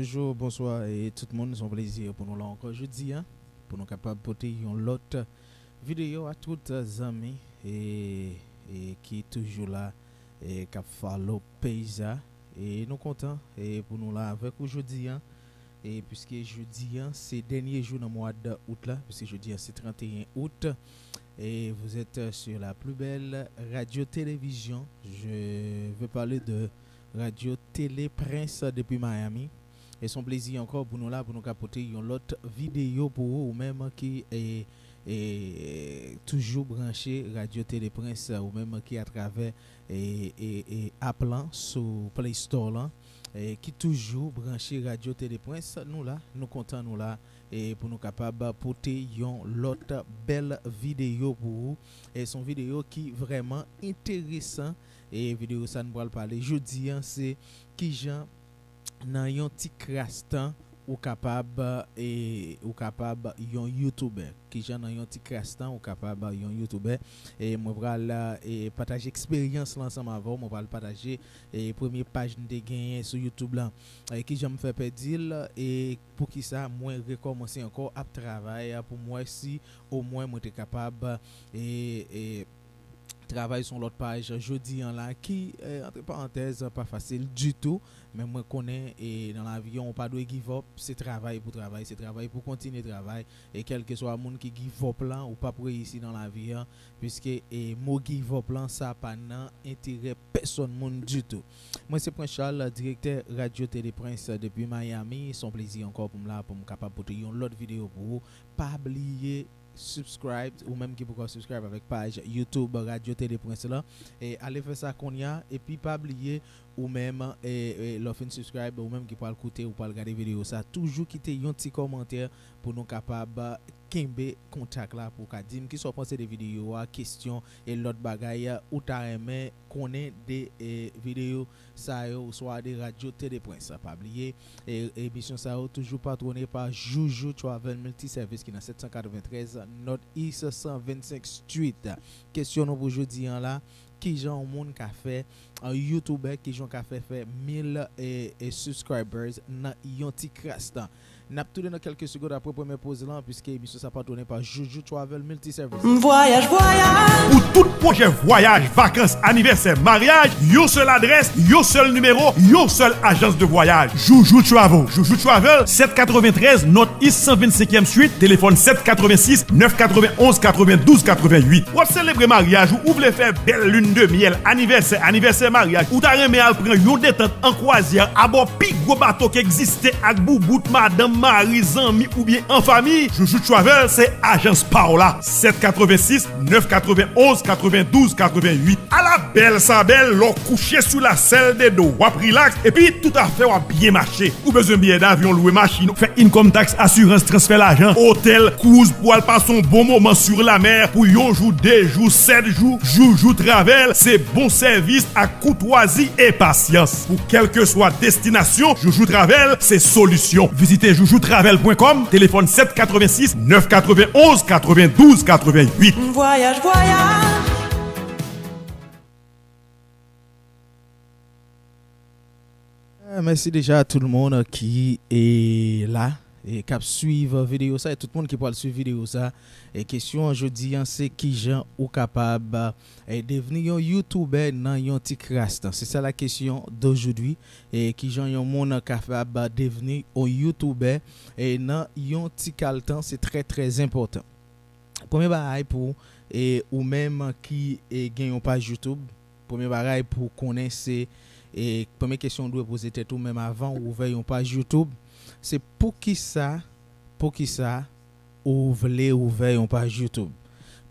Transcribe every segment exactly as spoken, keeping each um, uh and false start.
Bonjou, bonswa e tout moun, se yon plezi pou nou la ankò jodi a, pou nou kapab pote yon lòt videyo a tout zanmi e, e ki toujou la e k ap follow page sa. E nou kontan e pou nou la avèk ou jodi a. E piske jodi a se dènye jou nan mwa d out la, piske jodi a se trannteyen out. Et vous êtes sur la plus belle radio télévision. Je veux parler de Radio Télé Prince depuis Miami. E se yon plezi ankò pou nou la, pou nou ka pote yon lòt videyo pou ou, ou menm ki e, e, toujou branche Radio Télé Prince, ou menm ki atravè e, e, e app lan sou Play Store lan, e ki toujou branche Radio Télé Prince. Nou la, nou kontan nou la, e pou nou kapab pote yon lòt bèl videyo pou ou. E se yon videyo ki vrèman enteresan. E videyo sa nou pral pale jodi a, se kijan nan yon ti kras tan ou kapab e ou kapab yon youtubè. Kijan nan yon ti kras tan ou kapab yon youtubè. E mwen pral e pataje eksperyans lan ansanm avè w. Mwen pral pataje e premye paj m te genyen sou YouTube lan. E kijan m fè pèdi l e poukisa mwen rekòmanse ankò ap travay pou m wè si omwen mwen te kapab e, e travay sou yon lòt paj jodi a la ki, e, antre parantèz, pa fasil ditou, men mwen konnen e nan lavi a ou pa dwe give up, se travay pou travay, se travay pou kontinye travay, e kèlkeswa moun ki give up lan, ou p ap reyisi nan lavi a, piske e mo give up lan, sa pa nan enterè pèsòn moun ditou. Mwen se Prince Charles, direktè Radyo Tele Prince depi Miami. Se yon plezi ankò pou m la, pou m kapab pote yon lòt videyo pou ou. Pa bliye subscribe, ou menm ki poko subscribe avèk paj YouTube Radyo Tele Prince la. E ale fè sa kounye a, epi pa bliye ou menm, e, e lè w fin subscribe, ou menm ki pral koute, ou pral gade videyo sa, toujou kite yon ti kòmantè pou nou kapab kenbe kontak la, pou w ka di m kisa w panse de videyo a, kesyon e lòt bagay ou ta renmen konnen de e videyo sa yo, oswa de Radyo Tele Prince. Pa bliye, e, emisyon sa yo toujou patwone pa Joujou Travel Multiservice ki nan sèt san katreventrèz North East san vennsenk Street. Kesyon nou pou jodi a la, kijan yon moun ka fè, e, youtubè, kijan w ka fè fè mil e, e subscribers nan yon ti kras tan? N ap tounen nan kèlke segonn apre premye poz lan, piske emisyon sa patwone pa Joujou Travel Multiservice. M vwayaj, vwayaj. Pou tout pwojè vwayaj, vakans, anivèsè, maryaj, yon sèl adrès, yon sèl nimewo, yon sèl ajans de vwayaj. Joujou Travel. Joujou Travel, sèt katreventrèz North East san vennsenkyèm Street, telefòn sèt katrevensis nèf katrevenonz katrevendouz katrevenwit. W ap selebre maryaj ou, ou vle fè bèl lune de miel, anivèsè, anivèsè maryaj, ou ta renmen al pran yon detant an kwazyè abò pi gwo bato k egziste ak boubout, madanm, mari, zanmi oubyen an fanmi, Joujou Travel se ajans pa w la. Sèt katrevensis nèf katrevenonz katrevendouz katrevenwit. Ala bèl sa bèl, lè w kouche sou lasèl de do w, w ap rilaks, epi tout afè w ap byen mache. Ou bezwen biyè davyon, lwe machin, fè income tax, asirans, transfè lajan, otèl, cruise pou al pase yon bon moman sur la mer pou yon jou, de jou, sèt jou, Joujou Travel se bon sèvis ak koutwazi e pasyans. Pou kèlkeswa destinasyon, Joujou Travel se solisyon. Vizite joujou travel pwen kòm, telefòn sèt katrevensis nèf katrevenonz katrevendouz katrevenwit. Vwayaj, vwayaj. Ah, mèsi deja a tout moun ki e la e k ap swiv videyo sa, e tout moun ki pral swiv videyo sa. E kesyon an jodi an se kijan ou kapab e devni yon youtubè nan yon ti kras tan. Se sa la kesyon d'aujourd'hui. E kijan yon moun kapab devni yon youtubè e nan yon ti kal tan, se trè trè enpòtan. Premye bagay pou e ou menm ki e gen yon paj YouTube, premye bagay pou w konnen se e premye kesyon w dwe poze tèt ou menm avan w ouvè yon paj YouTube, se poukisa, poukisa ou vle ouvè yon paj YouTube?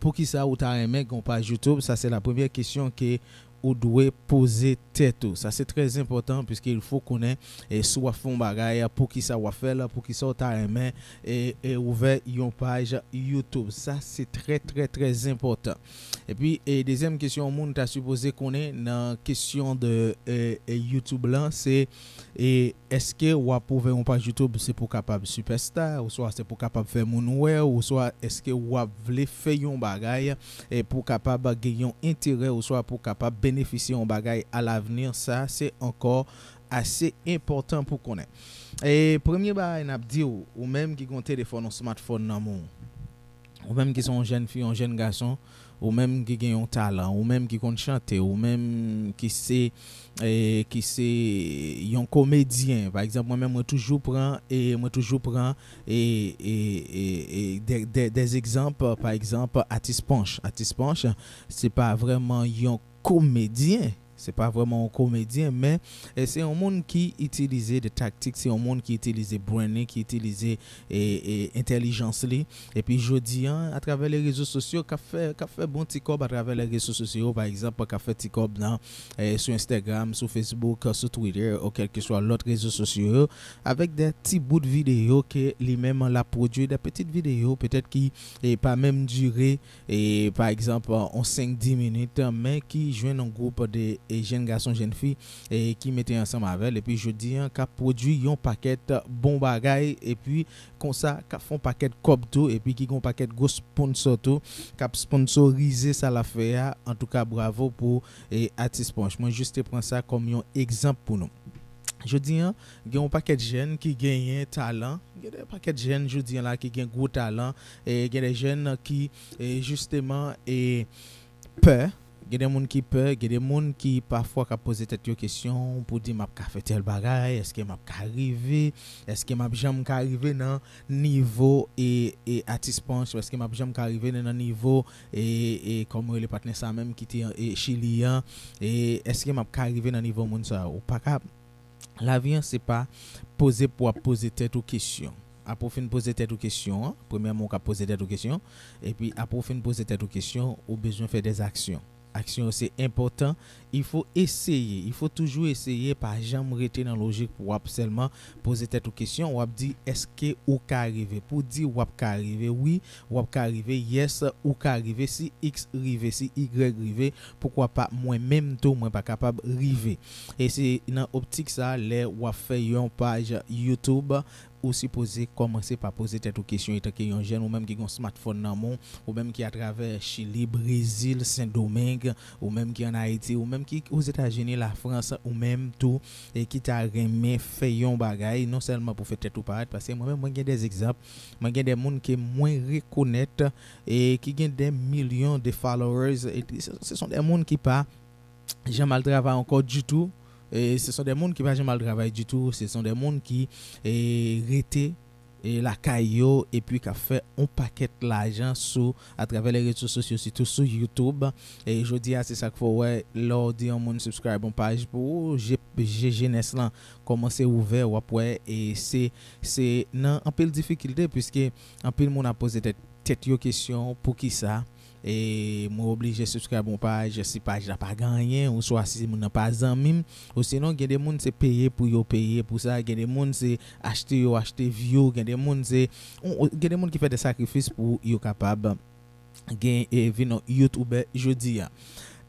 Poukisa ou ta renmen gen yon paj YouTube? Sa se la premyè kesyon ke ou dwe poze tèt ou. Sa se trè enpòtan, piske il fo konnen e si w ap fè yon bagay, poukisa w ap fè l, poukisa w ta renmen e, e ouvè yon paj YouTube. Sa se trè, trè, trè enpòtan. Epi, e dezyèm kesyon yon moun ta sipoze konnen nan kesyon de e, e YouTube lan, se e èske w ap ouvè yon paj YouTube se pou w kapab sipèsta, oswa se pou w kapab fè moun wè w, oswa èske w ap vle fè yon bagay e pou w kapab gen yon enterè, oswa pou w kapab benefisye yon bagay alavni? Sa se ankò ase enpòtan pou konnen. E premye bagay n ap di w, ou menm ki gen yon telefòn, yon smartphone nan men w, ou menm ki se yon jèn fi, yon jèn gason, ou menm ki gen yon talan, ou menm ki konn chante, ou menm ki se e, ki se yon komedyen. Pa egzanp, mwen menm, mwen toujou pran, e mwen toujou pran e, e, e, e de, de, des egzanp, pa egzanp, Atis Panch. Atis Panch, se pa vrèman yon komedyen. Se pa vrèman yon komedyen, men e, se yon moun ki itilize de taktik, se yon moun ki itilize brain li, ki itilize e, e, entèlijans li. Epi jodi an, atravè le rezo sosyo, k ap fè, k ap fè bon ti kòb atravè le rezo sosyo, pa egzanp, k ap fè ti kòb nan, e, sou Instagram, sou Facebook, sou Twitter, ou kèlkeswa lòt rezo sosyo yo, avèk de ti bout videyo ke li menm l ap pwodui, de pitit videyo petèt ki e, pa menm dire, e, pa egzanp, yon senk dis minit, men ki jwenn yon gwoup de e, jèn gason, jèn fi, e, ki mete ansanm avè l, epi jodi an, k ap pwodui yon pakèt bon bagay, epi konsa, k ap fè yon pakèt kòb tou, epi ki gen yon pakèt gwo sponsò tou, k ap sponsorize sa l ap fè a. Antouka, bravo pou e, Atis Panch. Mwen jis te pran sa kòm yon egzanp pou nou. Jodi an, gen yon pakèt jèn ki genyen talan, gen de pakèt jèn jodi an la ki gen gwo talan, e gen de jèn ki e, jisteman, e pè. Gen de moun ki pè, gen de moun ki pafwa ka poze tèt yo kesyon pou di, "M ap ka fè tèl bagay, èske m ap ka rive, èske m ap janm ka rive nan nivo e, e Atis Panch, èske m ap janm ka rive nan nivo e, e kòman yo rele patnè sa menm ki te e, Chili an, e èske m ap ka rive nan nivo moun sa yo?" Ou pa ka Lavi an se pa poze pou w ap poze tèt ou kesyon. Apre w fin poze tèt ou kesyon an, premyèman ou ka poze tèt ou kesyon, epi apre w fin poze tèt ou kesyon, ou bezwen fè dèzaksyon. Aksyon yo se enpòtan, il faut essayer, il faut toujours essayer, pa janm rete nan lojik pou w ap sèlman poze tèt ou kesyon, w ap di, èske ou ka rive? Pou di w ap ka rive, wi, w ap ka rive, yes, ou ka rive, si X rive, si Y rive, poukwa pa mwen menm tou, mwen pa kapab rive? E se nan optik sa, lè w ap fè yon paj YouTube, ou sipoze kòmanse pa poze tèt ou kesyon etanke yon jèn, ou menm ki gen yon smartphone nan men w, ou menm ki atravè Chili, Brezil, Sendomeng, ou menm ki ann Ayiti, ou menm ki Ozetazini, Lafrans, ou menm tou, e ki ta renmen fè yon bagay, non sèlman pou fè tèt ou parèt, paske mwen menm, mwen gen de egzanp, mwen gen de moun ke mwen rekonèt, e ki gen de milyon de followers, e se, se son de moun ki pa janm al travay ankò ditou. E se son de moun ki pa janm al travay ditou. Se son de moun ki e, rete e, lakay yo epi k ap fè yon pakèt lajan sou, atravè le rezo sosyo, sitou sou YouTube. E jodi a, se sa k fè w wè, lè w di yon moun subscribe yon paj pou ou, je, je jenès lan kòmanse ouvè, w ap wè, e se, se nan anpil difikilte, piske anpil moun ap poze tèt, tèt yo kesyon, poukisa e mwen oblije subscribe yon paj, si paj la pa gen anyen, oswa si moun nan pa zanmi m, osinon gen de moun se peye pou yo peye pou sa, gen de moun se achte yo achte view, gen de moun se, ou, ou, gen de moun ki fè de sakrifis pou yo kapab gen, e, vin yon YouTuber jodi a.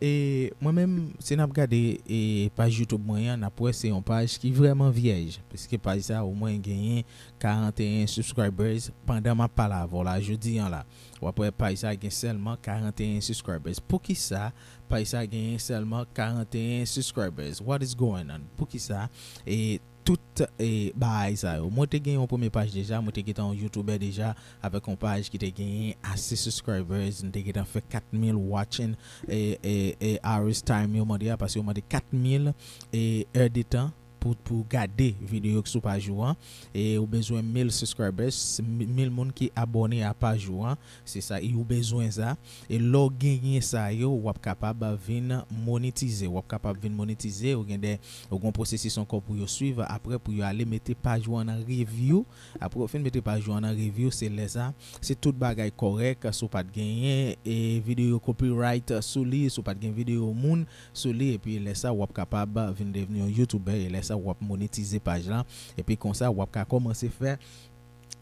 E mwen menm, si n ap gade, e, paj YouTube mwen an, n ap wè se yon paj ki vrèman vyèj, paske paj sa omwen genyen karanteyen subscribers pandan m ap pale avè w la, jodi an la. W ap wè paj sa gen sèlman karanteyen subscribers. Poukisa paj sa genyen sèlman karanteyen subscribers? What is going on? Poukisa e tout e bagay sa yo? Mwen te gen yon premye paj deja, mwen te gentan yon YouTuber deja avèk yon paj ki te genyen ase subscribers, m te gentan fè kat mil watching e, e, e hours time yo mande a, paske yo mande kat mil e èdtan pou, pou gade videyo k sou paj ou an. E ou bezwen mil subscribers, mi-, mil moun ki abòne a paj ou an. Se sa, e ou bezwen sa. E lè w genyen sa yo, w ap kapab vin monetize. W ap kapab vin monetize. Ou gen de, ou gen yon pwosesis ankò pou yo swiv. Apre, pou yo ale mete paj ou an nan review. Apre, ou fin mete paj ou an nan review, se lè sa, si tout bagay kòrèk, si w pa t genyen e videyo copyright sou li, si w pa t gen videyo moun, sou li, epi lè sa w ap kapab vin devni yon YouTuber, e lè sa w ap monetize paj la, epi konsa w ap ka kòmanse fè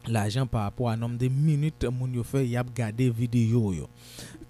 lajan pa rapò a nonb de minit moun yo fè y ap gade videyo yo.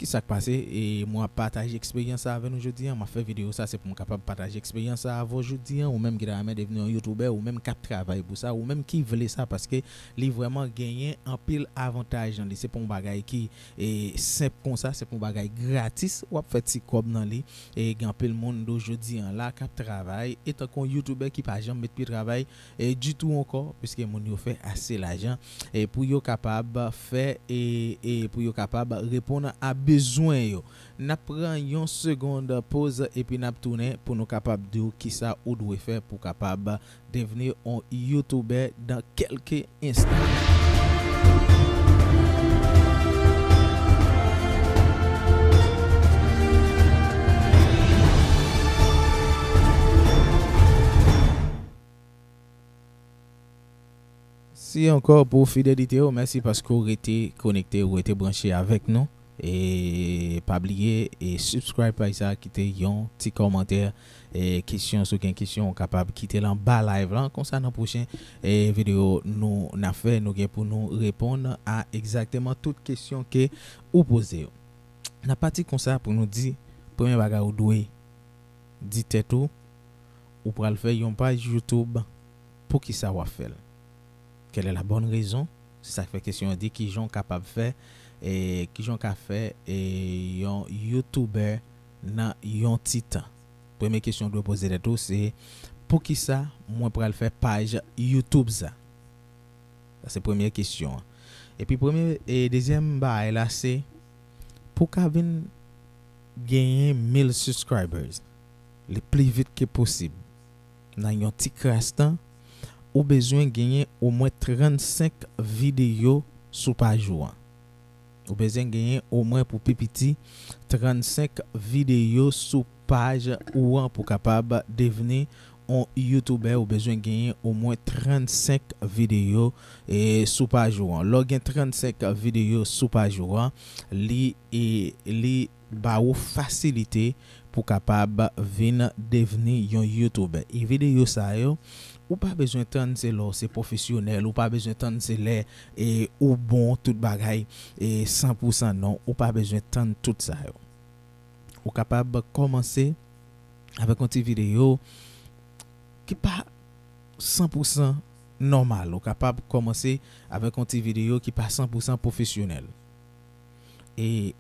Ki sa k pase? E mwen ap pataje eksperyans sa avè nou jodi a. M ap fè videyo sa, se pou m kapab pataje eksperyans sa avè w jodi a. Ou menm ki ta renmen devni yon youtubè, ou menm k ap travay pou sa, ou menm ki vle sa, paske li vrèman genyen anpil avantaj nan li. Se pa yon bagay ki, e, senp konsa, se pa yon bagay gratis. W ap fè ti kòb nan li. E gen anpil moun do jodi a la k ap travay etanke yon youtubè ki pa janm met pye travay e ditou ankò, piske moun yo fè ase lajan, e pou yo kapab fè, e, e pou yo kapab reponn a bezwen yo. N ap pran yon segond poz, epi n ap tounen pou nou kapab di w kisa ou dwe fè pou kapab devni yon youtubè dan kèlke enstan. Mèsi ankò pou fidelite w. Mèsi paske w rete konekte, w rete branche avèk nou. E pa bliye, e subscribe paj sa, kite yon ti kòmantè, e kesyon, si w gen kesyon, w kapab kite l anba live lan. Konsa, nan pwochen, e videyo nou n ap fè, nou gen pou nou reponn a egzakteman tout kesyon ke ou poze yo. N ap pati konsa pou nou di, premye bagay ou dwe di tèt ou, ou pral fè yon paj YouTube, poukisa w ap fè l? Quelle est la bonne raison? Se sa k fè kesyon an di, kijan w kapab fè, e kijan w ka fè, e yon youtubè nan yon ti tan? Premye kesyon w dwe poze tèt ou, se, poukisa mwen pral fè paj YouTube sa? Sa se premye kesyon an. Epi premye, e dezyèm bagay la, se pou w ka vin genyen mil subscribers le pli vit ke posib. Nan yon ti kras tan, ou bezwen genyen omwen trannsenk videyo sou paj ou an. Ou bezwen genyen omwen, pou pi piti, trannsenk videyo sou paj ou an pou kapab devni yon youtubè. Ou bezwen genyen omwen trannsenk videyo, e, sou paj ou an. Lè w gen trannsenk videyo sou paj ou an, li, e, li ba ou fasilite pou kapab vin devni yon youtubè. E videyo sa yo, ou pa bezwen tann se lè w se pwofesyonèl, ou pa bezwen tann se lè, e, ou bon tout bagay, e, san pou san, non, ou pa bezwen tann tout sa yo. Ou kapab kòmanse avèk yon ti videyo ki pa san pou san nòmal. Ou kapab kòmanse avèk yon ti videyo ki pa san pou san pwofesyonèl. E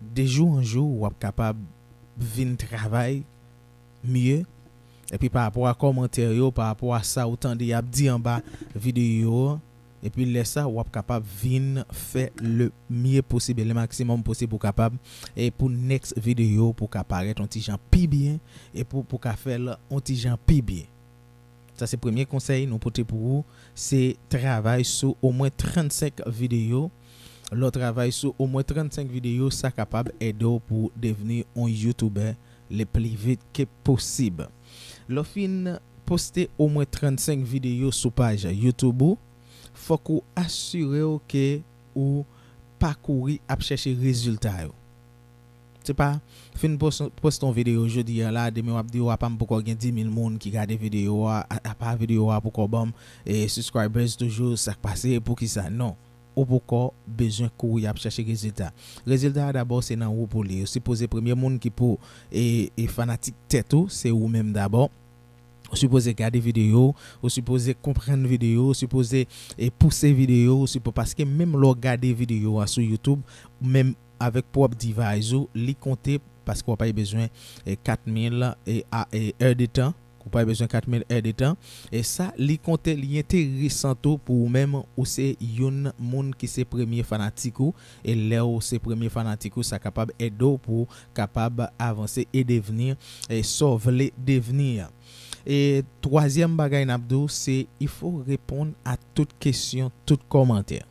de jou an jou, w ap kapab vin travay mye. Epi pa rapò a kòmantè yo, pa rapò a sa ou tande y ap di anba videyo an, epi lè sa, w ap kapab vin fè le mye posib e le maksimòm posib pou kapab, e pou next videyo, pou ka parèt yon ti jan pi byen, e pou, pou ka fè l yon ti jan pi byen. Sa se premye konsèy nou pote pou ou, se travay sou omwen trannsenk videyo. Lè w travay sou omwen trannsenk videyo, sa kapab ede w pou w devni yon youtubè le pli vit ke posib. Lè w fin poste omwen trannsenk videyo sou paj YouTube ou, fòk ou asire w ke ou pa kouri ap chèche rezilta yo. Se pa fin pos-, poste yon videyo jodi a la, demen w ap di, "Wa, pa m poko gen di mil moun ki gade videyo a, a, apa videyo a poko ban m, e, subscribers toujou, sa k pase, poukisa?" Non. Ou poko bezwen kouri ap chèche rezilta. Rezilta a dabò se nan ou pou li. Ou sipoze premye moun ki pou, e, e fanatik tèt ou, se ou menm dabò. Ou sipoze gade videyo, ou sipoze konprann videyo, ou sipoze, e, pouse videyo, ou sipo-, paske menm lè w gade videyo a sou YouTube, menm avèk pwòp device ou, li konte, paske w pa bezwen, e, kat mil, e, a, e, è de tan. Ou pa bezwen kat mil è de tan. E sa, li konte, li enteresan tou pou ou menm, ou se youn moun ki se premye fanatik ou. E lè ou se premye fanatik ou, sa kapab ede w pou w kapab avanse e devni, e, sa w vle devni an. E twazyèm bagay n ap di w, se, il faut répondre à toute question, tout kòmantè.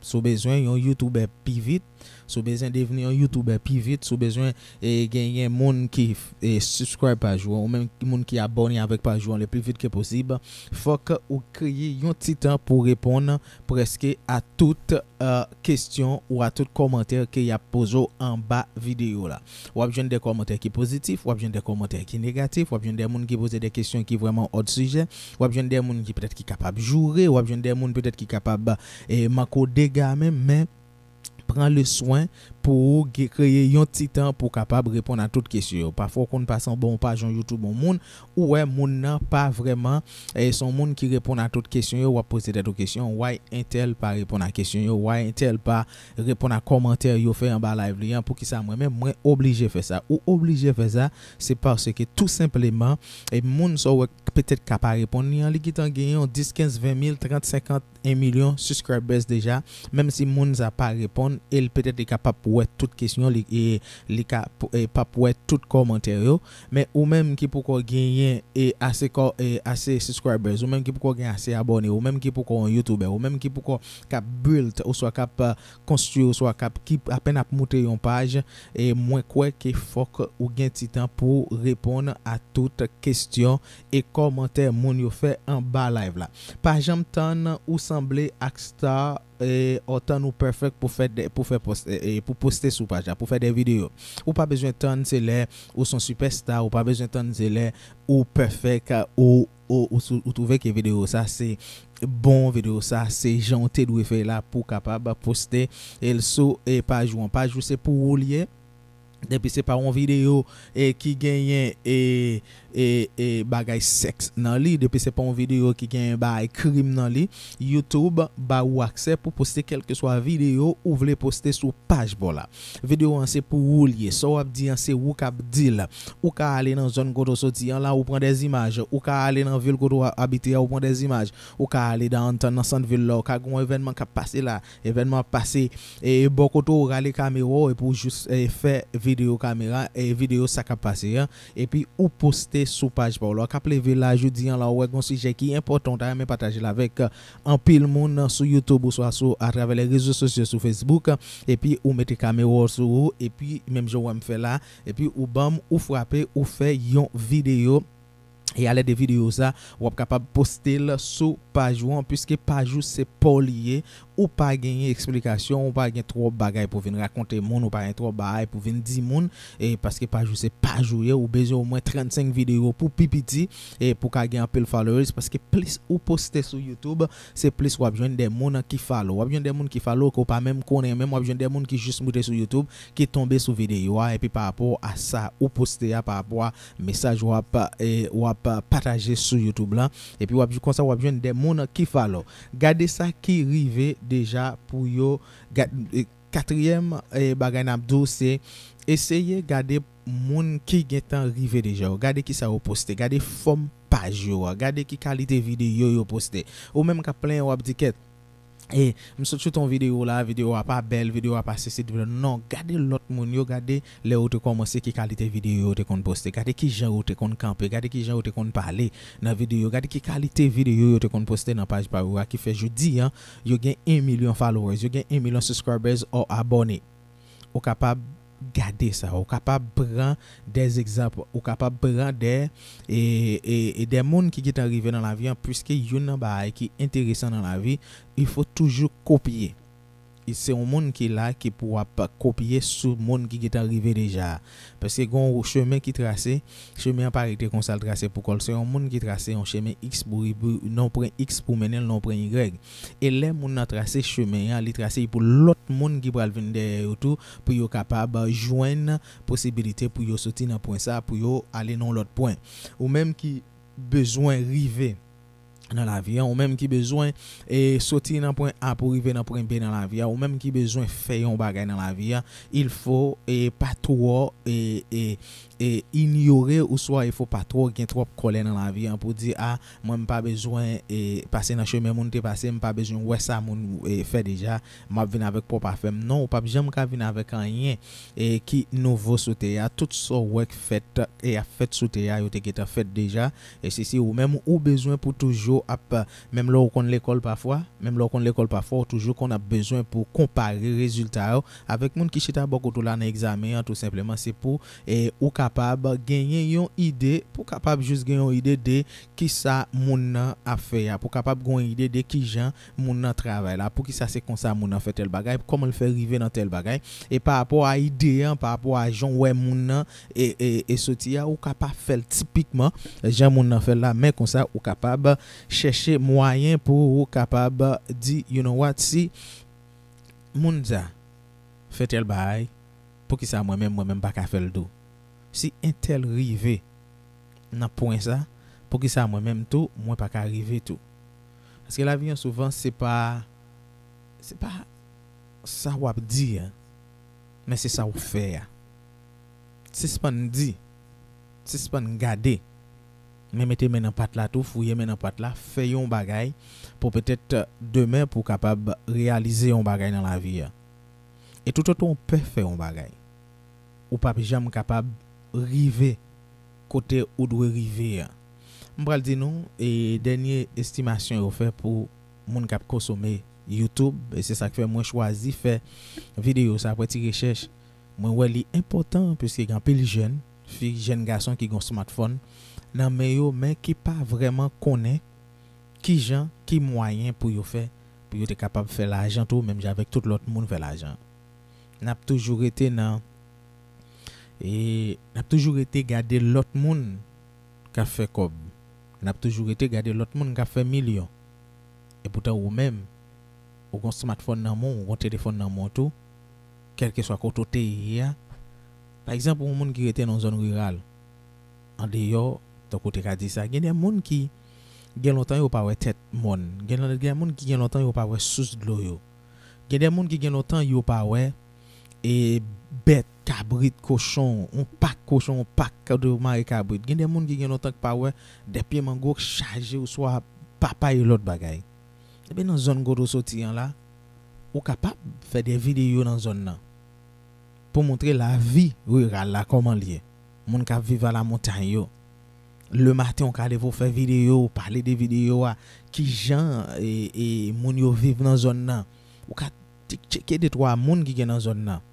Si w bezwen yon youtubè pi vit, si w bezwen devni yon youtubè pi vit, si w bezwen, e, genyen moun ki, e, subscribe paj ou an, ou menm moun ki abòne avèk paj ou an le pli vit ke posib, fòk ou kreye yon ti tan pou reponn prèske a tout, e, kesyon ou a tout kòmantè ke y ap poze w anba videyo la. W ap jwenn de kòmantè ki pozitif, w ap jwenn de kòmantè ki negatif, w ap jwenn de moun ki poze de kesyon ki vrèman hors sujet, w ap jwenn de moun ki petèt ki kapab joure, w ap jwenn de moun petèt ki kapab, e, manke w dega menm, men pran le swen pou ou ge- kreye yon ti tan pou w kapab reponn a tout kesyon yo. Pafwa w konn pase anba yon paj yon YouTube yon moun, ou wè moun nan pa vrèman, e se yon moun ki reponn a tout kesyon yo, w ap poze tèt ou kesyon, why entèl pa reponn a kesyon yo, why entèl pa reponn a kòmantè yo fè anba live li an, poukisa mwen menm mwen oblije fè sa? Ou oblije fè sa, se paske tou senpleman, e moun sa w wè petèt ka pa reponn li an, li gentan gen yon dis, kenz, ven mil, trant, senkant, en milyon subscribers deja, menm si moun sa pa reponn, e l petèt li ka p ap wè tout kesyon, li, e, li ka p- e, p ap wè tout kòmantè yo, men ou menm ki poko genyen e ase kò- e ase subscribers, ou menm ki poko gen ase abòne, ou menm ki poko yon YouTuber, ou menm ki poko k ap build, oswa k ap, e, konstwi, oswa k ap, ki apèn ap moute yon paj, e mwen kwè ke fòk ou gen ti tan pou reponn a tout kesyon e kòmantè moun yo fè anba live la. Pa janm tann ou sanble ak star, e, ou tann ou perfect pou fè de, pou fè post, e, e, pou poste sou paj la, pou fè de videyo. Ou pa bezwen tann se lè ou se yon sipèsta, ou pa bezwen tann se lè ou perfect, ou, ou, ou, sou- ou twouve ke videyo sa se bon, videyo sa se jan w te dwe fè la pou w kapab poste l sou, e, paj ou an. Paj ou se pou ou l ye. Depi se pa yon videyo, e, ki genyen, e, e, e, bagay sèks nan li, depi se pa yon videyo ki genyen bagay krim nan li, YouTube ba ou aksè pou poste kèlkeswa videyo ou vle poste sou paj pa w la. Videyo an se pou ou l ye. Sa w ap di an se ou k ap di l. Ou ka ale nan zòn kote w soti an la, ou pran dèzimaj. Ou ka ale nan vil kote w abite a, ou pran dèzimaj. Ou ka ale downtown nan sant vil la, ou ka gen yon evènman k ap pase la. Evènman ap pase, e bò kote w, rale kamera w epi w jis, e, fè videyo kamera, e, videyo sa k ap pase an, epi ou poste sou paj pa w la. W ap leve la jodi an la, ou wè gen yon sijè ki enpòtan, ou ta renmen pataje l avèk, e, anpil moun sou YouTube oswa sou, atravè lè rezo sosyo, sou Facebook, epi ou mete kamera w sou ou, epi menm jan w wè m fè la, epi ou ban m, ou frape, ou fè yon videyo. E alèd de videyo sa, w ap kapab poste l sou paj ou an, piske paj ou se pa w li ye, ou pa genyen eksplikasyon, ou pa gen twòp bagay pou vin rakonte moun, ou pa gen twòp bagay pou vin di moun, e paske paj ou se paj ou ye, ou bezwen omwen trannsenk videyo pou pi piti, e pou ka gen anpil followers, paske plis ou poste sou YouTube, se plis w ap jwenn de moun ki follow. W ap jwenn de moun ki follow ke w pa menm konnen, menm w ap jwenn de moun ki jis moute sou YouTube, ki tonbe sou videyo a, epi pa rapò a sa ou poste a, pa rapò a mesaj w ap, e, w ap pataje sou YouTube la. Epi w ap, konsa w ap jwenn de moun ki follow. Gade sa ki rive deja pou yo. Gad- e, katriyèm, e, bagay n ap di w se eseye gade moun ki gentan rive deja yo. Gade kisa yo poste. Gade fòm paj yo a. Gade ki kalite videyo yo poste. Ou menm k ap plenyen w ap di kèt. E, m sot choute yon videyo la, videyo a pa bèl, videyo a pa sesi, non, gade lòt moun yo, gade lè yo te kòmanse, ki kalite videyo yo te konn poste, gade ki jan yo te konn kanpe, gade ki jan yo te konn pale nan videyo, gade ki kalite videyo yo te konn poste nan paj pa yo a, ki fè jodi an, yo gen en milyon followers, yo gen en milyon subscribers or abòne. Ou kapab gade sa, ou kapab pran de egzanp, ou kapab pran de, e, e, e de moun ki gentan rive nan lavi an, piske youn nan bagay ki enteresan nan lavi, il faut toujours kopye. E se yon moun ki la ki pou w ap kopye sou moun ki gentan rive deja. Paske gen yon chemen ki trase, chemen an pa rete konsa l trase pou kò l. Se yon moun ki trase yon chemen X pou, pou, nan yon pwen X pou mennen l nan yon pwen Y. E lè moun nan trase chemen an, li trase l pou lòt moun ki pral vin dèyè yo tou, pou yo kapab jwenn posibilite pou yo soti nan pwen sa, pou yo ale nan yon lòt pwen. Ou menm ki bezwen rive nan lavi an, ou menm ki bezwen, e, soti nan pwen A pou rive nan pwen B nan lavi a, ou menm ki bezwen fè yon bagay nan lavi a, il faut, e, pa twò, e, e, e, inyore, oswa il faut pa twò gen twòp kòlè nan lavi an pou di, a, mwen m pa bezwen, e, pase nan chemen moun te pase, m pa bezwen wè sa moun, e, fè deja, m ap vin avèk pwòp afè m. Non, ou p ap janm ka vin avèk anyen, e, ki nouvo sou tè a. Tout sa w wè k fèt, e ap fèt sou tè a, yo te gentan fèt deja. E si se ou menm ou bezwen pou toujou ap, menm lè ou konn lekòl pafwa, menm lè ou konn lekòl pafwa, ou toujou konn ap bezwen pou konpare rezilta yo avèk moun ki chita bò kote w la nan egzamen an, tou senpleman. Se pou, e, ou kapab genyen yon ide, pou w kapab jis gen yon ide de kisa moun nan ap fè a, pou w kapab gen yon ide de kijan moun nan travay la, poukisa se konsa moun nan fè tèl bagay, kòman l fè rive nan tèl bagay, e pa rapò a ide an, pa rapò a jan w wè moun nan, e, e, e soti a, ou ka pa fè l tipikman jan moun nan fè l la, men konsa ou kapab chèche mwayen pou ou kapab di, you know what, si moun sa, fè tèl bagay, poukisa mwen menm, mwen menm pa ka fè l tou? Si entèl rive nan pwen sa, poukisa mwen menm tou, mwen pa ka rive tou? Paske lavi an souvan, se pa, se pa sa w ap di a, men se sa w fè a. Sispann di, sispann gade, men mete men nan pat la tou, fouye men nan pat la, fè yon bagay pou petèt, euh, demen pou w kapab reyalize yon bagay nan lavi a. E toutotan w pè fè yon bagay, ou p ap janm kapab rive kote ou dwe rive a. M pral di nou, e dènye estimasyon yo fè pou moun k ap konsome YouTube, e se sa k fè mwen chwazi fè videyo sa apre ti rechèch. Mwen wè li enpòtan, piske gen anpil jèn fi, jèn gason ki gen smartphone nan men yo, men ki pa vrèman konnen kijan, ki mwayen pou yo fè, pou yo te kapab fè lajan tou, menm jan avèk tout lòt moun fè lajan. N ap toujou rete nan, e, n ap toujou rete gade lòt moun k ap fè kòb. N ap toujou rete gade lòt moun k ap fè milyon. E poutan ou menm, ou gon smartphone nan men w, ou gon telefòn nan men w tou, kèlkeswa kote w te ye a. Pa egzanp, yon moun ki rete nan zòn riral, andeyò, tankou w te ka di sa, gen de moun ki gen lontan yo pa wè tèt mòn. Gen, gen moun ki gen lontan yo pa wè sous dlo yo. Gen de moun ki gen lontan yo pa wè, e, bèt, kabrit, kochon, yon pak kochon, yon pak kote yo mare kabrit. Gen de moun ki gen lontan ki pa wè de pye mango chaje oswa papay e lòt bagay. Ebyen, nan zòn kote w soti an la, ou kapab fè de videyo nan zòn nan pou montre lavi riral la kòman l ye. Moun k ap viv alamontay yo. Lematen, ou ka leve, ou fè videyo, ou pale de videyo a, kijan, e, e, moun yo viv nan zòn nan. Ou ka t-, tcheke de twa moun ki gen nan zòn nan.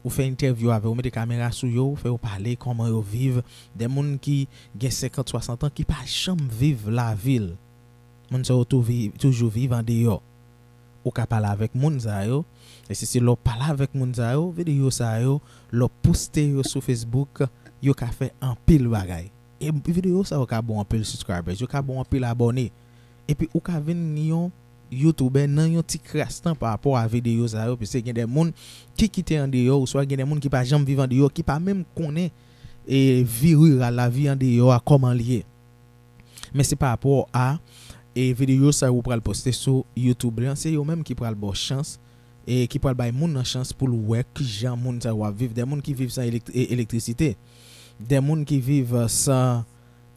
Ou fè entèvyou avè yo, ou mete kamera sou yo, ou fè yo pale kòman yo viv. De moun ki gen senkant, swasant an, ki pa janm viv lavi l. Moun sa yo tou vi-, toujou viv andeyò. Ou ka pale avèk moun sa yo. E si se lè w pale avèk moun sa yo, videyo sa yo, lè w poste yo sou Facebook, yo ka fè anpil bagay. E videyo sa yo ka ba w anpil subscribers, yo ka ba w anpil abòne. Epi ou ka vin yon YouTuber nan yon ti kras tan pa rapò a videyo sa yo, piske gen de moun ki kite andeyò, oswa gen de moun ki pa janm viv andeyò, ki pa menm konnen, e, vi riral, lavi andeyò a, kòman l ye. Men se pa rapò a, e, videyo sa yo ou pral poste sou YouTube lan, se yo menm ki pral ba w chans, e, ki pral bay moun nan chans pou l wè kijan moun sa yo ap viv. De moun ki viv san elek-, e, elektrisite. De moun ki viv, euh, san,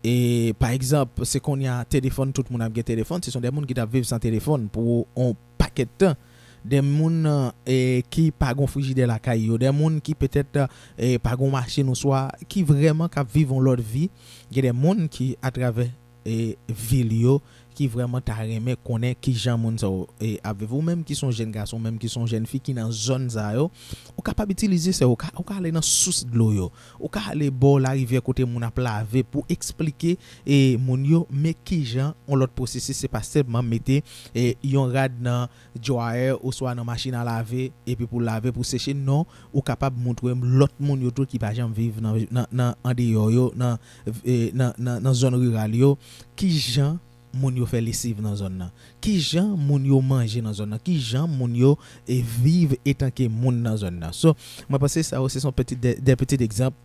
e, pa egzanp, se kounye a telefòn, tout moun ap gen telefòn, se son de moun ki t ap viv san telefòn pou yon pakèt tan. De moun, e, ki pa gon frijidè lakay yo, de moun ki petèt, e, pa gon machin oswa ki vrèman k ap viv yon lòt vi. Gen de moun ki atravè, e, vil yo, ki vrèman ta renmen konnen kijan moun sa yo, e, ap viv. Ou menm ki se yon jèn gason, ou menm ki se yon jèn fi ki nan zòn sa yo, ou kapab itilize sa yo, ou ka, ou ka ale nan sous dlo yo, ou ka ale bò larivyè kote moun ap lave pou eksplike, e, moun yo, men kijan yon lòt pwosesis, se pa sèlman mete, e, yon rad nan dryer oswa nan machin a lave, epi pou lave, pou seche. Non, ou kapab montre lòt moun yo tou ki pa janm viv nan, nan, nan andeyò yo, nan, e, nan, nan, nan zòn riral yo, kijan moun yo fè lesiv nan zòn nan, kijan moun yo manje nan zòn nan, kijan moun yo, e, viv etanke moun nan zòn nan. So, mwen panse sa yo se son petit de, de petit egzanp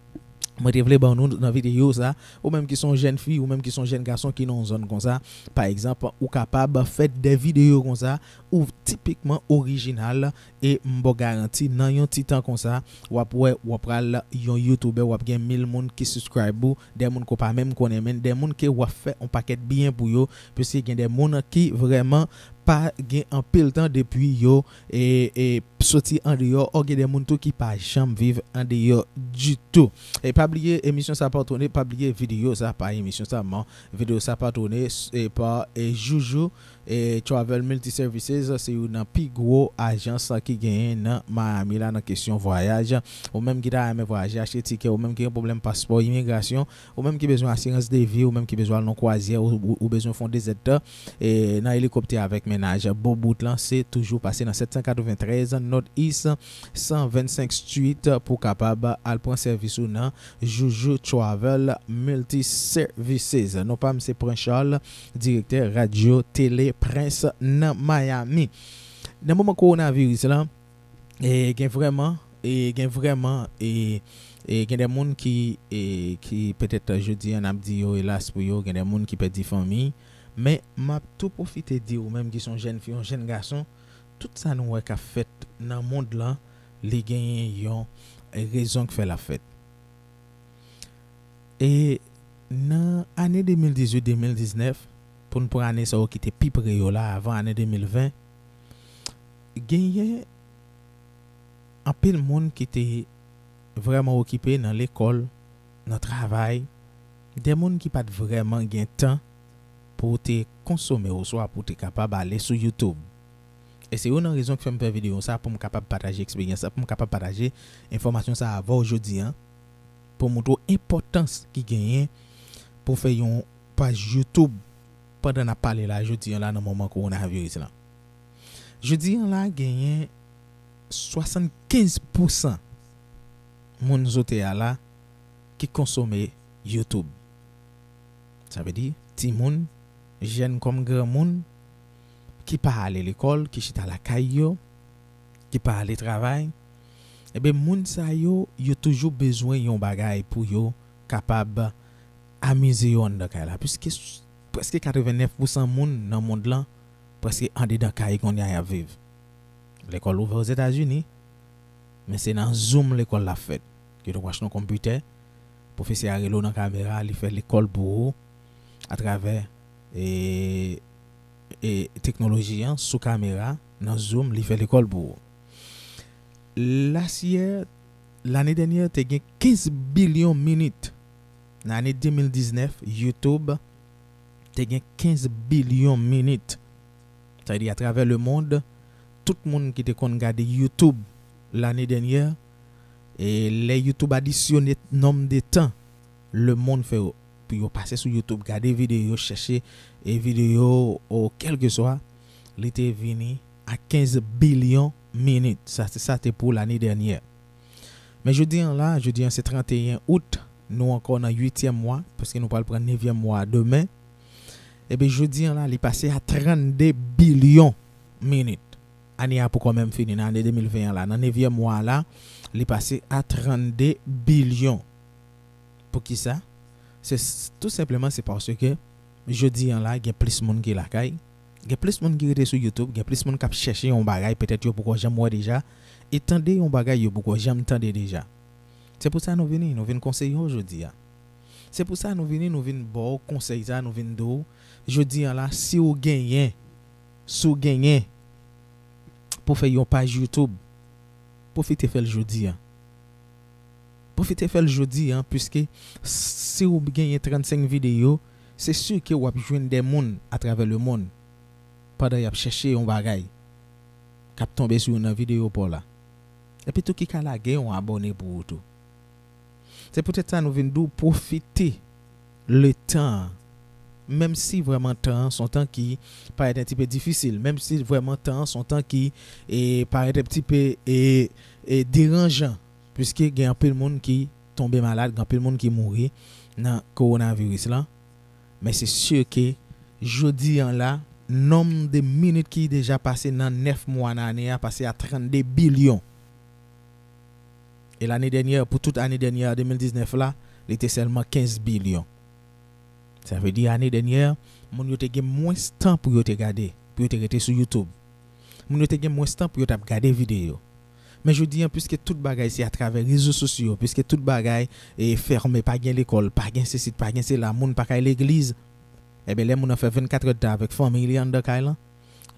mwen te vle ban nou nan videyo sa. Ou menm ki se yon jèn fi, ou menm ki se yon jèn gason ki nan yon zòn konsa, pa egzanp, ou kapab fè de videyo konsa, ou tipikman orijinal, e m ba w garanti, nan yon ti tan konsa, w ap wè, w ap pral yon YouTuber, w ap gen mil moun ki subscribe ou, de moun ke w pa menm konnen, men de moun ke w ap fè yon pakèt byen pou yo, piske gen de moun ki vrèman pa gen anpil tan depi yo, e, e, soti andeyò, o gen de moun tou ki pa janm viv andeyò ditou. E pa bliye, emisyon sa patwone, pa bliye videyo sa, pa emisyon sa, men videyo sa patwone, e, pa, e, Joujou, e, Travel Multi Services, se youn nan pi gwo ajans ki genyen nan Miami la nan kesyon vwayaj. Ou menm ki ta renmen vwayaje, achte tikè, ou menm ki gen pwoblèm paspò, imigrasyon, ou menm ki bezwen asirans de vi, ou menm ki bezwen al nan kwazyè, ou, ou, ou bezwen fè yon dezèdtan, e, nan elikoptè avèk mennaj, bon bout lan, se toujou pase nan sèt san katreventrèz North East san vennsenk Street pou kapab al pran sèvis ou nan Joujou Travel Multi Services. Non pa m se Prince Charles, direktè Radyo Tele Prince nan Miami. Nan moman kowonaviris lan, E gen vrèman, e gen vrèman, e, e gen de moun ki, e, ki petèt jodi a n ap di yo elas pou yo, gen de moun ki pèdi fanmi, men m ap tou pwofite di ou menm ki se yon jèn fi, yon jèn gason, tout sa nou wè k ap fèt nan mond lan, li genyen yon rezon k fè l ap fèt. E nan ane de mil dizuit, de mil diznèf, pou n pran ane sa yo ki te pi pre yo la, avan ane de mil ven, genyen anpil moun ki te vrèman okipe nan lekòl, nan travay, de moun ki pa t vrèman gen tan pou te konsome oswa pou te kapab ale sou YouTube. E se youn nan rezon ki fè m fè videyo sa, pou m kapab pataje eksperyans sa, pou m kapab pataje enfòmasyon sa avè w jodi a, pou montre w enpòtans ki genyen pou fè yon paj YouTube pandan n ap pale la jodi a la nan moman kowonaviris lan. Jodi a la genyen swasannkenz pousan moun zote a la ki konsome YouTube. Sa vle di, timoun, jèn kòm granmoun, ki pa ale lekòl, ki chita lakay yo, ki pa ale travay, ebyen, moun sa yo, yo toujou bezwen yon bagay pou yo kapab amize yo anndan kay la. Piske s-, prèske katrevennèf pousan moun nan mond lan, prèske andedan kay kounye a y ap viv. Lekòl ouvè Ozetazini, men se nan Zoom lekòl la fèt. Yo te achte yon konpitè, pwofesè a rele w nan kamera, li fè lekòl pou ou atravè, e, e, teknoloji an sou kamera, nan Zoom, li fè lekòl pou ou. Last year, lane dènyè, te gen kenz bilyon minit. Nan ane de mil diznèf, YouTube te gen kenz bilyon minit. Sa vle di, atravè lemond, tout moun ki te konn gade YouTube lane dènyè, e lè YouTube adisyone nonb de tan lemond fè pou yo pase sou YouTube, gade videyo, chèche e videyo, o kèlkeswa, li te vini a kenz bilyon minit. Sa, se sa te pou lane dènyè. Men jodi an la, jodi an se tranteyen out, nou ankò nan uityèm mwa, paske nou pral pran nevyèm mwa a demen. Ebyen, jodi an la, li pase a trannde bilyon minit. Ane a poko menm fini, nan ane de mil ven an la, nan nevyèm mwa a la, li pase a trannde bilyon. Poukisa? Se s-, tou senpleman, se paske jodi an la, gen plis moun ki lakay, gen plis moun ki rete sou YouTube, gen plis moun k ap chèche yon bagay, petèt yo poko janm wè deja, e tande yon bagay yo poko janm tande deja. Se pou sa nou vini, nou vin konseye w jodi a. Se pou sa nou vini, nou vin ba w konsèy sa, nou vin di w, jodi an la, si w genyen, si w genyen pou fè yon paj YouTube, pwofite fè l jodi a. Pwofite fè l jodi a, piske si w genyen trannsenk videyo, se si ke w ap jwenn de moun atravè lemond pandan y ap chèche yon bagay k ap tonbe sou youn nan videyo pa w la. Epi tou ki ka lage yon abòne pou ou tou. Se poutèt sa nou vin di w pwofite letan an. Menm si vrèman tan an se yon tan ki parèt un petit peu difisil, menm si vrèman tan an se yon tan ki, e, parèt un petit peu, e, e, deranjan, piske gen anpil moun ki tonbe malad, gen anpil moun ki mouri nan kowonaviris lan. Men se si ke jodi an la, nonb de minit ki deja pase nan nèf mwa nan ane a pase a trannde bilyon. E lane dènyè, pou tout ane dènyè a, de mil diznèf la, li te sèlman kenz bilyon. Sa vle di ane dènyè, moun yo te gen mwens tan pou yo te gade, pou yo te rete sou YouTube. Moun yo te gen mwens tan pou yo t ap gade videyo. Men jodi an, piske tout bagay se atravè rezo sosyo, piske tout bagay, e, fèmen, pa gen lekòl, pa gen sesi, pa gen sela, moun pa ka al legliz, ebyen, lè moun nan fè vennkat èdtan avèk fanmi li anndan kay lan,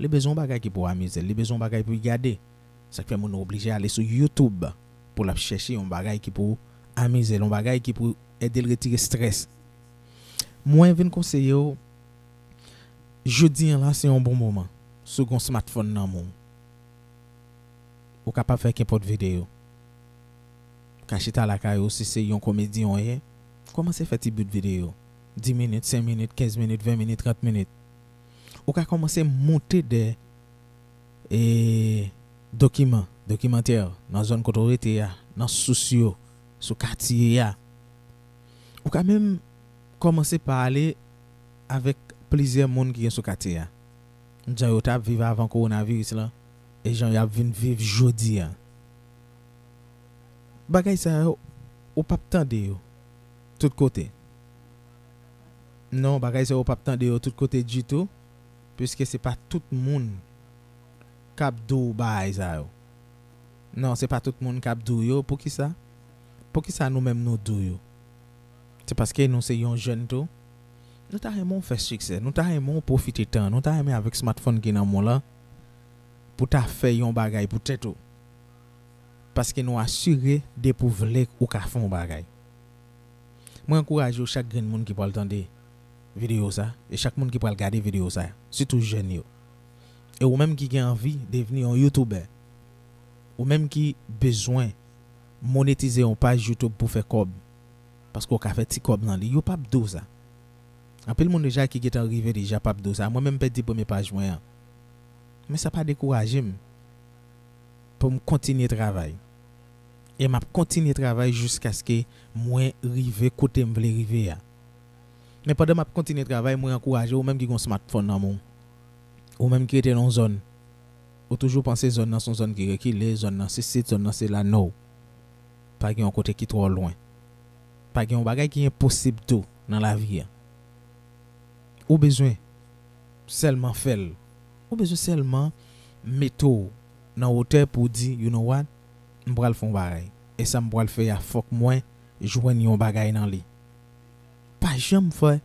li bezwen yon bagay ki pou amize l, li bezwen yon bagay pou l gade. Sa k fè moun nan oblije ale sou YouTube pou l ap chèche yon bagay ki pou amize l, yon bagay ki pou ede l retire estrès. Mwen vin konseye w, jodi an la se yon bon moman. Si w gen yon smartphone nan men w, ou kapab fè kenpòt videyo. Ou ka chita lakay ou, si se yon komedyen w ye, kòmanse fè ti bout videyo. Dis minit, senk minit, kenz minit, ven minit, trant minit. Ou ka kòmanse monte de, e, dokiman, dokimantè nan zòn kote w rete a, nan sous yo, sou katye a. Ou ka menm kòmanse pale avèk plizyè moun ki gen sou katye a. Jan yo t ap viv avan kowonaviris lan, e jan y ap vin viv jodi a. Bagay sa yo, ou p ap tande yo tout kote. Non, bagay sa yo, ou p ap tande yo tout kote ditou, piske se pa tout moun k ap di w bagay sa yo. Non, se pa tout moun k ap di w yo. Poukisa? Poukisa nou menm nou di w yo? Se paske nou se yon jèn tou. Nou ta renmen w fè siksè. Nou ta renmen w pwofite tan. Nou ta renmen avèk smartphone ki nan men w lan pou ta fè yon bagay pou tèt ou. Paske nou asire depi w vle ou ka fè yon bagay. Mwen ankouraje w chak grenn moun ki pral tande videyo sa, e chak moun ki pral gade videyo sa, sitou jèn yo. E ou menm ki gen anvi devni yon youtubè, ou menm ki bezwen monetize yon paj YouTube pou fè kòb, paske w ka fè ti kòb nan li, yo p ap di w sa. Anpil moun deja ki gentan rive deja p ap di w sa. Mwen menm pèdi premye paj mwen an. Men sa pa dekouraje m pou m kontinye travay. E m ap kontinye travay jiskaske mwen rive kote m vle rive a. Men pandan m ap kontinye travay, mwen ankouraje ou menm ki gen yon smartphone nan men w, ou menm ki rete nan yon zòn, ou toujou panse zòn nan se yon zòn ki rekile, zòn nan se sit, zòn nan se la, no. Pa gen yon kote ki twò lwen. Pa gen yon bagay ki enposib tou nan lavi a. Ou bezwen sèlman fè l. Ou bezwen sèlman mete w nan wotè pou w di, you know what? M pral fè yon bagay. E sa m pral fè a, fòk mwen jwenn yon bagay nan li. Pa janm fè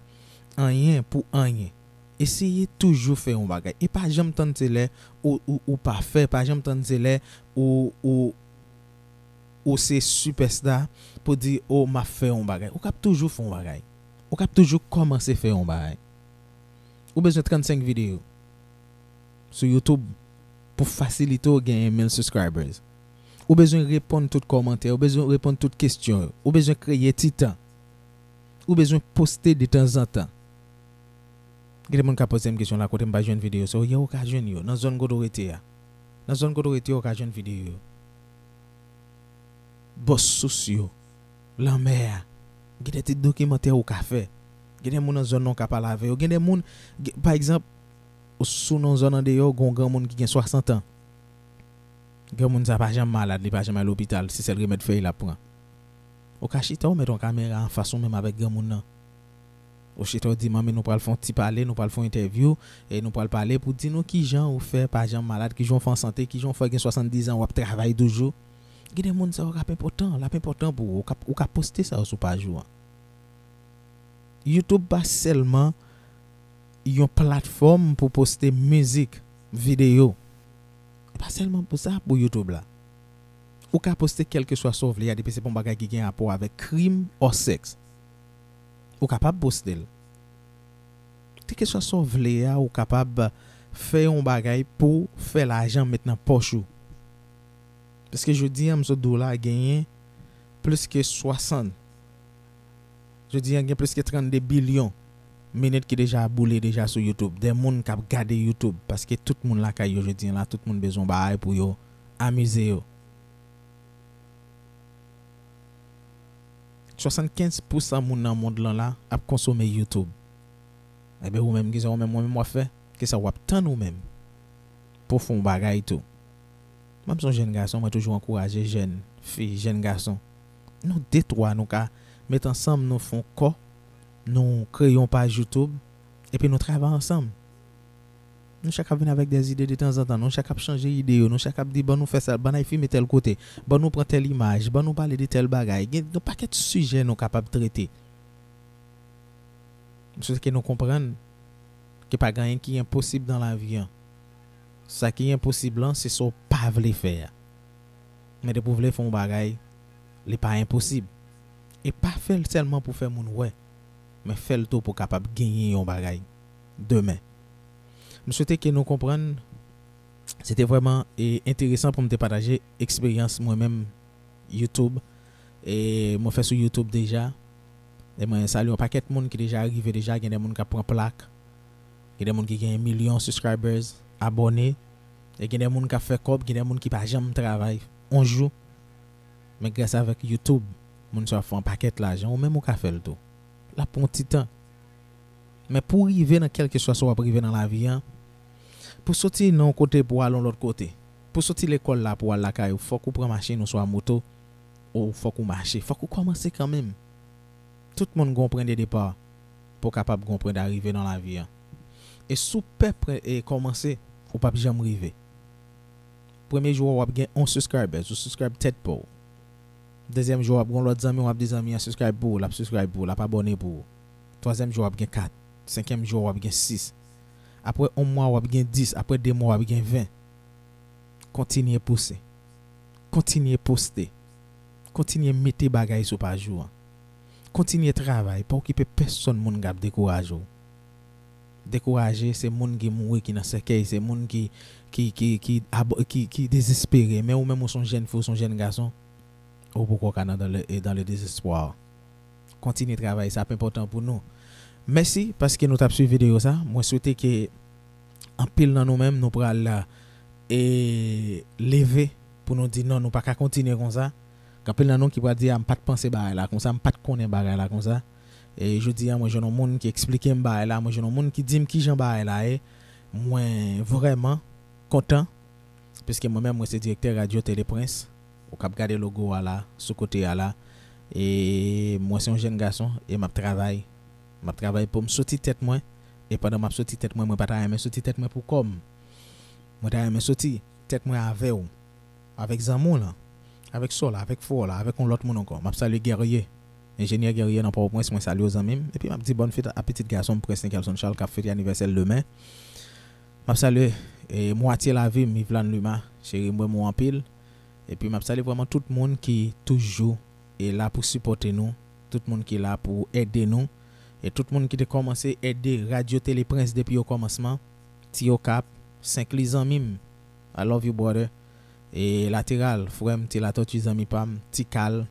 anyen pou anyen. Eseye toujou fè yon bagay. E pa janm tann se lè ou, ou, ou pafè, pa janm tann se lè ou, ou, ou se sipèsta pou di, o, m ap fè yon bagay. Ou kab toujou fè yon bagay. Ou kab toujou kòmanse fè yon bagay. Ou bezwen trannsenk videyo sou YouTube pou fasilite w genyen mil subscribers. Ou bezwen reponn tout kòmantè, ou bezwen reponn tout kesyon yo. Ou bezwen kreye ti tan. Ou bezwen poste detanzantan. Gen de moun k ap poze m kesyon la, kote m pa jwenn videyo sa yo? Ye, ou ka jwenn yo. Nan zòn kote w rete a. Nan zòn kote w rete a, ou ka jwenn videyo yo. Bò sous yo. Lanmè a. Gen de ti dokimantè ou ka fè. Gen de moun nan zòn nan ou ka pale avè yo. Gen de moun, gen, pa egzanp, ou sou nan zòn andeyò, gen yon granmoun ki gen swasant an. Granmoun sa pa janm malad, li pa janm al lopital, se sèl remèd fèy l ap pran. Ou ka chita, ou mete yon kamera anfas ou menm avèk granmoun nan. Ou chita, ou di, manmi, nou pral fè yon ti pale, nou pral fè yon entèvyou, e nou pral pale pou di nou kijan ou fè pa janm malad, kijan ou fè an sante, kijan ou fè gen swasanndizan, w ap travay toujou. Gen de moun sa yo k ap enpòtan, l ap enpòtan pou ou, ou ka, ou ka poste sa yo sou paj ou an. YouTube pa sèlman yon platfòm pou poste mizik, videyo. E pa sèlman pou sa, pou YouTube la. Ou ka poste kèlkeswa sa w vle a, depi se pa yon bagay ki gen rapò avèk krim or sèks. Ou kapab poste l. Kèlkeswa sa w vle a, ou kapab fè yon bagay pou fè lajan met nan pòch ou. Paske jodi a, m sot di w la, genyen plis ke swasant, jodi a, gen plis ke trannde bilyon minit ki deja boule deja sou YouTube. De moun k ap gade YouTube, paske tout moun lakay yo jodi a la, tout moun bezwen bagay pou yo amize yo. Swasannkenz pousan moun nan mond lan la ap konsome YouTube. Ebyen, ou menm, kisa ou menm, ou menm w ap fè? Kisa w ap tann ou menm pou w fè yon bagay tou? Mwen, m se yon jèn gason, mwen toujou ankouraje jèn fi, jèn gason. Nou de twa, nou ka met ansanm, nou fè yon kò, nou kreye yon paj YouTube, epi nou travay ansanm. Nou chak ap vin avèk de zide detanzantan, nou chak ap chanje ide yo, nou chak ap di, ban nou fè sa, ban n al filme tèl kote, ban nou pran tèl imaj, ban nou pale de tèl bagay. Gen yon pakèt sijè nou kapab trete. M swete ke nou konprann ke pa gen anyen ki enposib nan lavi an. Sa ki enposib lan, se sa w pa vle fè a. Men depi w vle fè yon bagay, li pa enposib. E pa fè l sèlman pou fè moun wè, men fè l tou pou w kapab genyen yon bagay demen. M swete ke nou konprann, se te vrèman, e, enteresan pou m te pataje eksperyans mwen menm YouTube. E mwen fè sou YouTube deja. E mwen salye yon pakèt moun ki deja rive deja. Gen de moun k ap pran plak. Gen de moun ki gen milyon subscribers, abòne. E gen de moun k ap fè kòb, gen de moun ki pa janm travay yon jou. Men gras avèk YouTube, moun sa yo ap fè yon pakèt lajan. Ou menm ou ka fè l tou. L ap pran yon ti tan. Men pou w rive nan kèlkeswa sa w ap rive nan lavi an, pou w soti nan yon kote pou w al yon lòt kote, pou w soti lekòl la pou w al lakay ou, fòk ou pran machin oswa moto, ou fòk ou mache. Fòk ou kòmanse kanmenm. Tout moun gon pwen de depa pou w kapab gon pwen darive nan lavi a. E si w pè pwen, e kòmanse, ou p ap janm rive. Premye jou a, w ap gen yon subscribers, ou subscribe tèt pa w. Dezyèm jou a, w ap gen yon lòt zanmi, w ap di zanmi an subscribe pou ou, l ap subscribe pou ou, l ap abòne pou ou. Twazyèm jou a, w ap gen kat. Senkyèm jou a, w ap gen sis. Apre yon mwa, w ap gen dis. Apre de mwa, w ap gen ven. Kontinye pouse. Kontinye poste. Kontinye mete bagay sou paj ou an. Kontinye travay. Pa okipe pèsonn moun k ap dekouraje w. Dekouraje, se moun ki mouri, ki nan sèkèy, se moun ki, ki, ki, ki, abo- ki, ki dezespere. Men ou menm, ou se yon jèn fi, ou se yon jèn gason, ou poko ka nan, dans le, dans le désespoir. Kontinye travay, sa ap enpòtan pou nou. Mèsi paske nou t ap swiv videyo sa. Mwen swete ke anpil nan nou menm, nou pral, e, leve pou nou di non, nou pa ka kontinye konsa. Gen anpil nan nou ki pral di, "A, m pa t panse bagay la konsa, m pa t konnen bagay la konsa." E jodi a, mwen jwenn yon moun ki eksplike m bagay la, mwen jwenn yon moun ki di m kijan bagay la ye. Mwen vrèman kontan, piske mwen menm, mwen se direktè Radyo Tele Prens. Ou k ap gade logo a la, sou kote a la. E mwen se yon jèn gason, e m ap travay. M ap travay pou m soti tèt mwen. E pandan m ap soti tèt mwen, mwen pa ta renmen soti tèt mwen pou kò m. Mwen ta renmen soti tèt mwen avè w, avèk zanmi w lan, avèk sè w la, avèk frè w la, avèk yon lòt moun ankò. M ap salye Guerrier, enjenyè Guerrier nan Pòtoprens, mwen salye w zanmi m. Epi m ap di bòn fèt a pitit gason m, Prens Nickelson Charles, k ap fete anivèsè l demen. M ap salye, e, mwatye lavi m, Yvlan Luma, cheri m, m renmen w anpil. Epi m ap salye vrèman tout moun ki toujou, e, la pou sipòte nou, tout moun ki la pou ede nou, e tout moun ki te kòmanse ede Radyo Tele Prens depi o kòmansman, Ti Okap, Senkli zanmi m, I love you brother, e Lateral, frè m, Ti Latòti zanmi pa m, Ti Kal,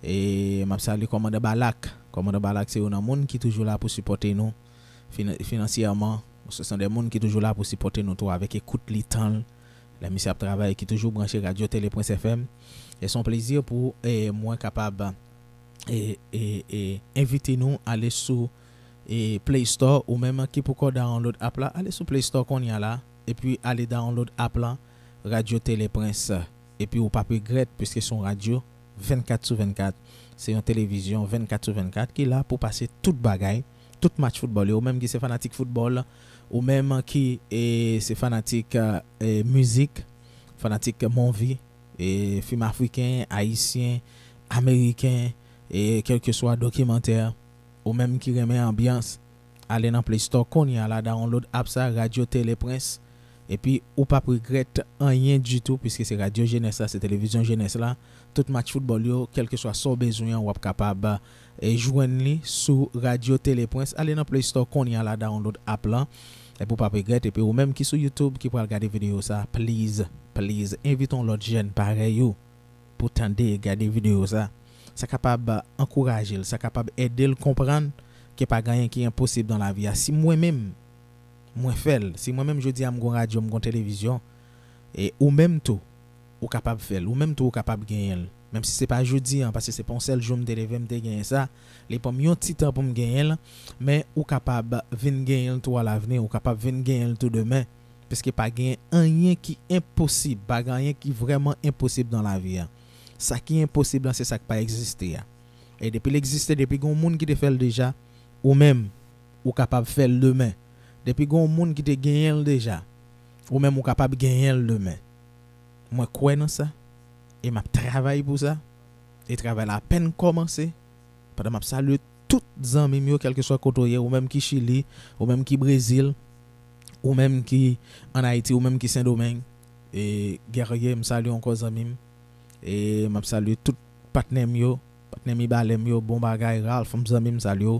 e m ap salye Kòmandan Balak. Kòmandan Balak se youn nan moun ki toujou la pou sipòte nou fin- finansyèman. Se sont des moun ki toujou la pou sipòte nou tou avèk ekout li, tan l, lè misye ap travay, ki toujou branche Radyo Tele Prens F M. E se yon plezi pou, e, mwen kapab, e, e, e, envite nou ale sou, e, Play Store, ou menm ki poko download app la, ale sou Play Store kounye a la, epi ale download app la, Radyo Tele Prens. Epi ou p ap regrèt, piske se yon radyo vennkat sou vennkat. Se yon televizyon vennkat sou vennkat ki la pou pase tout bagay, tout match foutbòl yo. Ou menm ki se fanatik foutbòl, ou menm ki, e, se fanatik, e, mizik, fanatik movie, e, fim afriken, ayisyen, ameriken, e, kèlkeswa dokimantè, ou menm ki renmen anbyans, ale nan Play Store kounye a la, download app sa, Radyo Tele Prens, epi ou p ap regrèt anyen ditou, piske se radyo jenès la, se televizyon jenès la. Tout match foutbòl yo, kèlkeswa sa w bezwen an, w ap kapab, e, jwenn li sou Radyo Tele Prens. Ale nan Play Store kounye a la, download app lan, epi ou p ap regrèt. Epi ou menm ki sou YouTube, ki pral gade videyo sa, please, please, envite yon lòt jèn parèy ou pou tande, gade videyo sa. Sa kapab ankouraje l, sa kapab ede l konprann ke pa gen anyen ki enposib nan lavi a. Si mwen menm, mwen fè l, si mwen menm jodi a m gon radyo, m gon televizyon, e ou menm tou, ou kapab fè l, ou menm tou ou kapab genyen l. Menm si se pa jodi a, paske se pa yon sèl jou m te leve m te genyen sa, li pran m yon ti tan pou m genyen l, men ou kapab vin genyen l tou alavni, ou kapab vin genyen l tou demen. Piske pa gen anyen ki enposib, pa gen anyen ki vrèman enposib nan lavi a. Sa ki enposib lan, se sa k pa egziste a. E depi l egziste, depi gen yon moun ki te fè l deja, ou menm, ou kapab fè l demen. Depi gen yon moun ki te genyen l deja, ou menm, ou kapab genyen l demen. Mwen kwè nan sa, e m ap travay pou sa, e travay la apèn kòmanse. Pandan m ap salye tout zanmi m yo, kèlkeswa kote w ye, ou menm ki Chili, ou menm ki Brezil, ou menm ki ann Ayiti, ou menm ki Sendomeng, e Guerrier, m salye w ankò zanmi m. E m ap salye tout patnè m yo, patnè Mibalè m yo, bon bagay, Ralph, m zanmi m, salye w.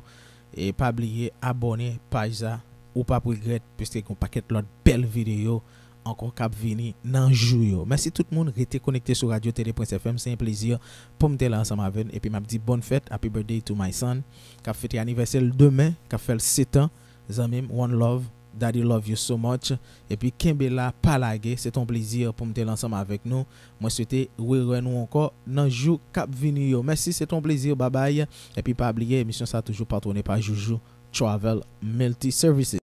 E pa bliye abòne paj sa, ou p ap regrèt, piske gen yon pakèt lòt bèl videyo ankò k ap vini nan jou yo. Mèsi tout moun, rete konekte sou Radyo Tele Prens F M, se yon plezi pou m te la ansanm avè n, epi m ap di bòn fèt, happy birthday to my son, k ap fete anivèsè l demen, k ap fè l sèt an, zanmi m, one love, daddy love you so much, epi kenbe la, pa lage, se t on plezi pou m te la ansanm avèk nou, mwen swete rewè nou ankò nan jou k ap vini yo. Mèsi, se t on plezi, babay, epi pa bliye, emisyon sa toujou patwone pa Joujou Travel Multi Services.